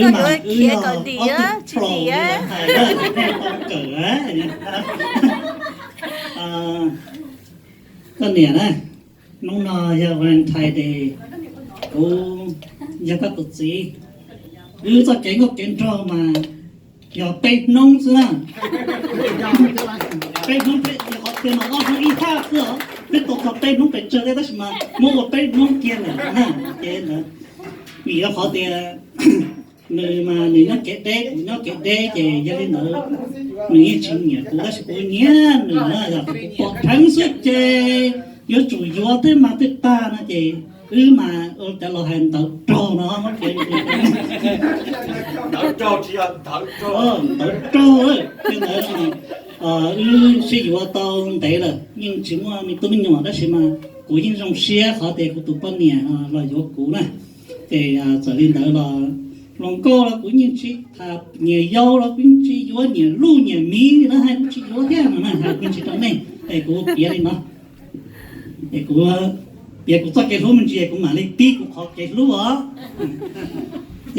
Koj yuav khiav kom dim, tsis dim. Koj niam na, hnub no yog Valentine Day, kuv yog koj tus txiv. Wb txoj kev nkauj kev nraug mas yog peb hnub xwb na. Peb hnub, yog qhov tias mas ob hnub ib thaj xwb os, twb tau txog peb hnub pes tsawg thiab tab sis mas muab ua peb hnub kiag lawm na. Ces ntawd vim rau qhov tias nws mas nws nyob kev deb, kuv nyob kev deb, ces yog li ntawd nws yeej tsis nyiam kuv tab sis kuv nyiam nws na. Yog kuv pom dheev xwb ces yuav tsum yuav tej mas twb tag no ces wb mas ua cov laus hais ntawv raug no. Ntawv raug, ntawv raug, li ntawd. Wb sib yuav tau ntev lawm yeej tsis muaj me tub me nyuam tab sis mas kuv yeej zoo siab qhov tias kuv tus poj niam los yuav kuv na. Ces txawm li ntawd los hluas nkauj los kuv yeej tsis tham, nyias yau los kuv yeej tsis yuav, nyias luj nyias miv li na hais kuv tsis yuav thiab no na, hais kuv tsis rau nej es kuv piav li no. Es kuv piav kuv txoj kev hlub me ntsis kuv mam li pib kuv qhov kev hlub os.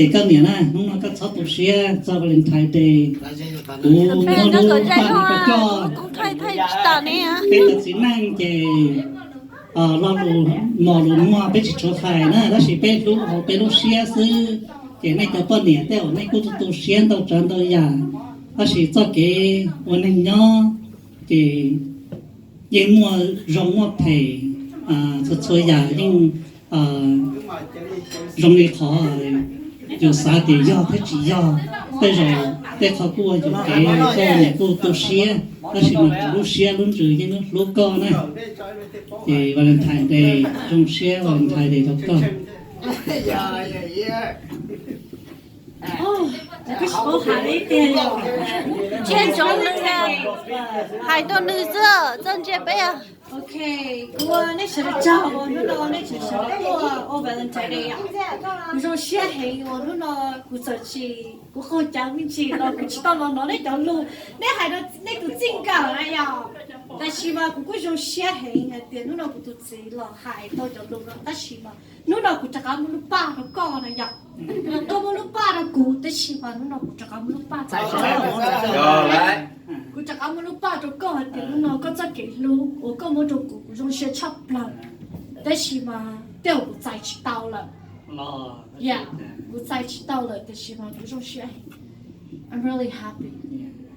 Es koj niam na, hnub no koj txhob tu siab txog Valentine Day, kuv muab lub paj no rau koj. Peb cov txiv neej ces lo lus mos lus muag peb tsis tshua hais na tab sis peb hlub hauv peb lub siab xwb. Ces nej cov poj niam tej zaum nej kuj tu tu siab ntau tsav ntau yam, tab sis txoj kev ua neeg nyob ces yeej muaj zoo muaj phem, txhua txhua yam yeej zoo li qhov yus xav tias yog thiab tsis yog. Tej zaum tej qho kuj ua yuam kev, koj niam kuj tu siab tab sis mas kuv lub siab lub ntsws yeej hlub koj na. Ces Valentine Day, zoo siab Valentine Day rau koj. Kuv tsis paub hais li tiag yom. Ntsia ntsoov nws, hais rau nws xwb, txawj ntsia peb. Ok, kuv ua nej sawv daws tsaug uas hnub no nej tseem sawv daws tuaj ua Valentine Day yom. Kuv zoo siab heev uas hnub no kuv txawm tsis, kuv qaug cawv me ntsis los kuv tsis tau los hnov nej cov lus, nej hais rau nej tus txij nkawm na yom. Tab sis mas kuv kuj zoo siab heev hais tias hnub no kuv tus txiv los hais tau cov lus no tab sis mas hnub no kuv rov qab muab lub paj rau koj na yom. Koj muab lub paj rau kuv tab sis mas hnub no kuv rov qab muab lub paj rau koj. Kuv rov qab muab lub paj rau koj hais tias hnub no koj txoj kev hlub uas koj muab rau kuv, kuv zoo siab tshaj plaws. Tab sis mas tej zaum kuv txais tsis tau lawm. Kuv txais tsis tau lawm tab sis mas kuv zoo siab heev. I'm really happy.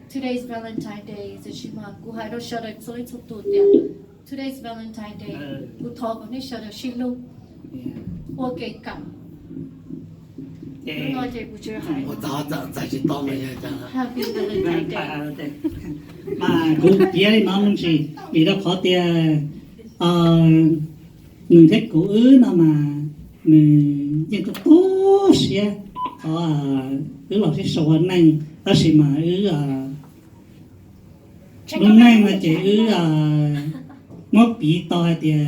Today's Valentine Day, tab sis mas kuv hais rau sawv daws txhua leej txhua tus tias today's Valentine Day, kuv thov kom nej sawv daws sib hlub, ua kev kawm. Hnub no ces kuv tsis hais, Happy Valentine Day. Mas kuv piav li no me ntsis vim rau qhov tias nws thiab kuv wb no mas nws yeej tu tu siab qhov wb los sib sau ua neej tab sis mas wb lub neej no ces wb muab piv tau hais tias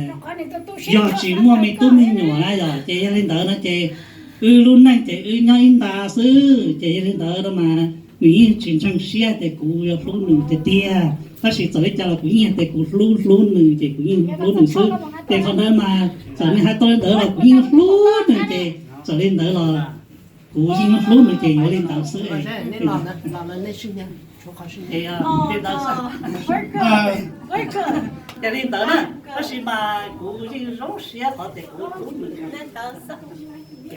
yog tsis muaj me tub me nyuam na yom, ces yog li ntawd no ces wb lub neej ces wb nyob ib nta xwb. Ces yog li ntawd no mas nws yeej tsis ntseeg siab tias kuv yuav hlub nws tiag tiag, tab sis txawm li cas los kuv yeej hais tias kuv hlub hlub nws ces kuv yeej hlub nws xwb. Ces qhov ntawd mas txawm nws hais tau li ntawd los kuv yeej hlub nws ces txawm li ntawd los kuv yeej hlub nws ces yuav li ntawd xwb. Ces li ntawd na, tab sis mas kuv yeej zoo siab qhov tias kuv hlub nws.